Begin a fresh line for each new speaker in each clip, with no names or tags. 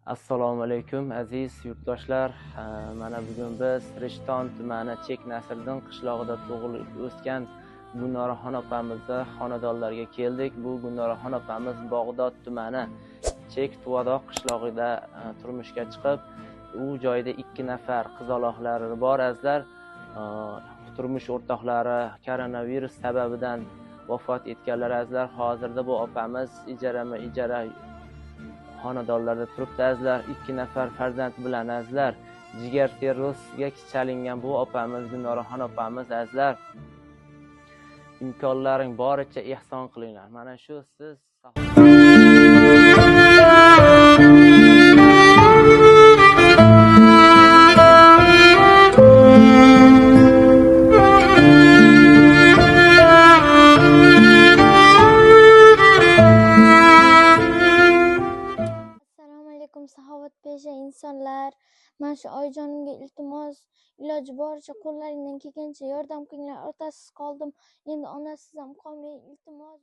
Assalomu alaykum aziz yurtdoshlar. Mana bugun biz Rishton tumani Chek Nasriddin qishlog'ida tug'ilib o'sgan Gulnoraxon opamizni xonadonlariga keldik. Bu Gulnoraxon opamiz Bog'dod tumani Chek Tuvadoq qishlog'ida turmushga chiqib, u joyda 2 nafar qizaloqlari bor azizlar. Turmush o'rtoqlari koronavirus sababidan vafot etganlar azizlar. Hozirda bu opamiz ijarama-ijara xonadonlarda turibdi azizlar. 2 nafar farzand bilan azizlar. Jigar sirrozga chalingan bu opamiz Gulnoraxon opamiz azizlar. Imkonlaring boricha ehson qilinglar. Mana shu siz
Saxovatpesha insonlar, mana shu oyijonimga iltimos, iloji boricha qo'llaringdan kelgancha yordam qilinglar. Otasiz qoldim, endi onasiz ham qolmay, iltimos.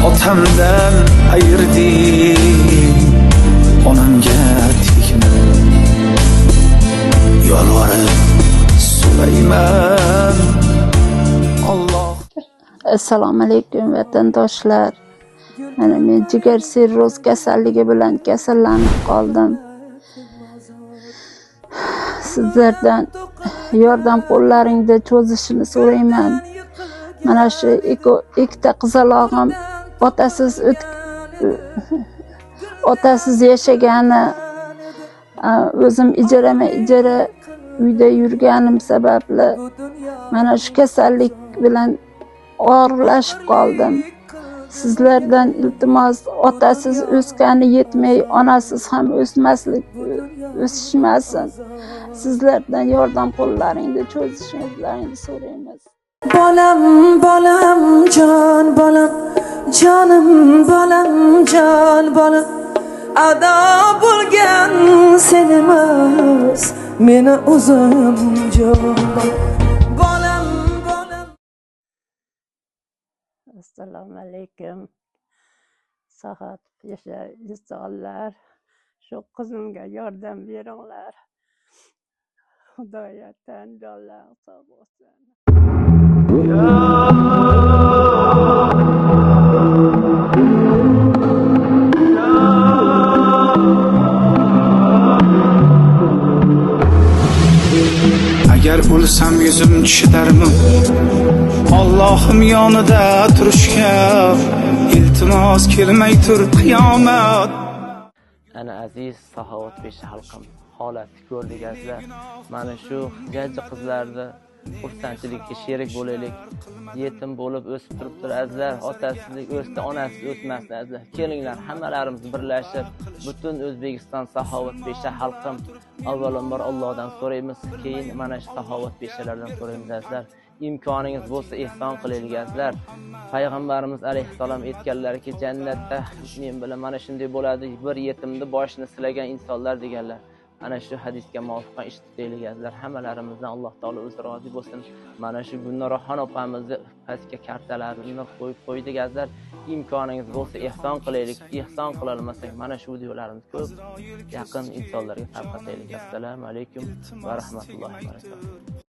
Otamdan ayirdi, onamga tegma. Yolvorib so'rayman. Alloh.
Assalomu alaykum vatandoshlar. Mana men jigar sirroz kasalligi bilan kasallanib qoldim. Sizlardan yordam qo'llaringda cho'zishini so'rayman. Mana shu ikkita qizalog'im otasiz yashagani, o'zim ijarama-ijara uyda yurganim sababli mana shu kasallik bilan og'irlashib qoldim. Sizlardan iltimos, otasiz o'sgani yetmay, onasiz ham o'sishmasin. Sizlardan yordam qo'llaringni cho'zishingizni so'raymiz.
Bolam, bolam, jon bolam, jonim bolam, jon bolam. Ado bo'lgan sen emas, meni o'zim jon bolam. Bolam.
Assalomu alaykum. Saxovatpesha insonlar, shu qizimga yordam beringlar. Xudoyo tan jonlar sog' bo'lsin.
Agar o'lsam yuzim chidarmi? Allohim yonida turishga iltimos kelmay tur qiyomat.
Ana aziz saxovatpesha xalqim, holatni ko'rdik azizlar. Mana shu jajji qizlarni xursandchilikka sherik bo'laylik. Yetim bo'lib o'sib turibdir azizlar. Otasizlik o'sdi, onasiz o'smasdi azizlar. Kelinglar hammalarimiz birlashib, butun O'zbekiston saxovatpesha xalqim avvalambor Allohdan so'raymiz, keyin mana shu saxovatpeshalardan so'raymiz azizlar. Imkoningiz bo'lsa ehson qilaylik azizlar. Payg'ambarimiz alayhissalom aytganlarki, jannatda men bilan mana shunday bo'ladi, bir yetimni boshini silagan insonlar deganlar. Ana shu hadisga muvofiq ish tutaylik azizlar. Hammalarimizdan Alloh taolo o'zi rozi bo'lsin. Mana shu Gulnoraxon opamizni pastga kartalarini qo'yib qo'ydik azizlar. Imkoningiz bo'lsa ehson qilaylik. Ehson qila olmasak mana shu videolarimiz ko'p yaqin insonlarga tarqataylik. Assalomu alaykum va rahmatullohi va barakatuh.